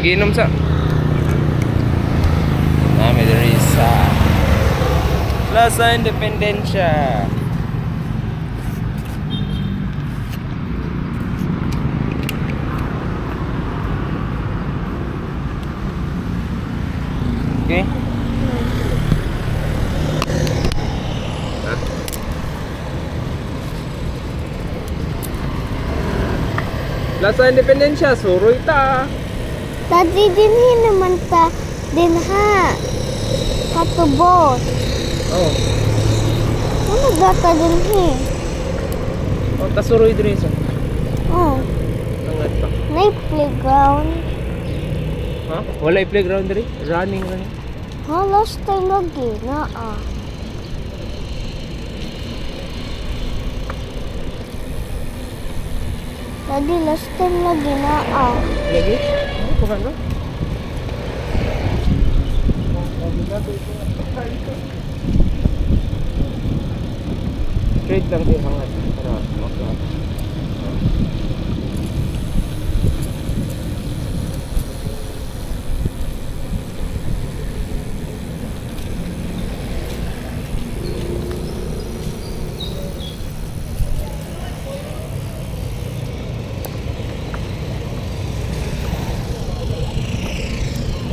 Ginom sa. Nami diri sa Plaza Independencia. Okay. Plaza Independencia, suroy ta. Daddy, dinhi naman ta din ha. Katubos. Oh. Ano gata dinhi? Oh, tasuroy diri sa. Oh, Angat pa. may playground. Ha? Wala playground diri? Running running. Ha, last time lagi na ah. Daddy, last time lagi na ah. Lagi? Ano ko ba? Straight lang din hangat. Para okay.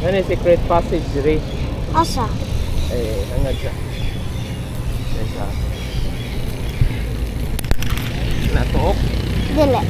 Ano yung secret passage diri? Asa? Eh, hangad siya. Siya. Natuok. Dili.